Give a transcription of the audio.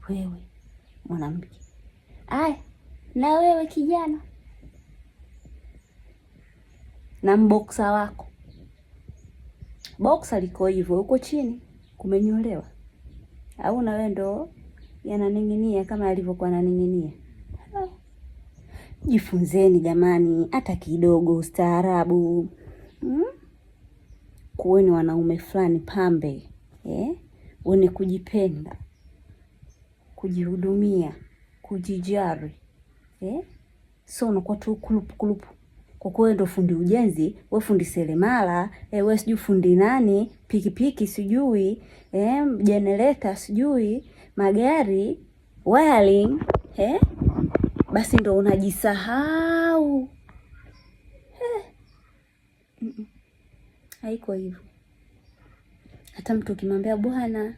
Wewe mwanamke, aya, na wewe kijana na mboksa wako, boksa liko hivyo huko chini kumenyolewa, au na wewe ndo yananing'inia kama yalivyokuwa yananing'inia? Jifunzeni jamani, hata kidogo ustaarabu, Kuweni wanaume fulani pambe, eh? Wenye kujipenda, kujihudumia, kujijari, eh? So unakuwa tu kulupu kulupu kwa kuwa ndo fundi ujenzi, we fundi seremala, we sijui fundi nani, pikipiki sijui, jenereta sijui, magari wiring, basi ndo unajisahau. Haiko hivyo. Hata mtu ukimwambia bwana,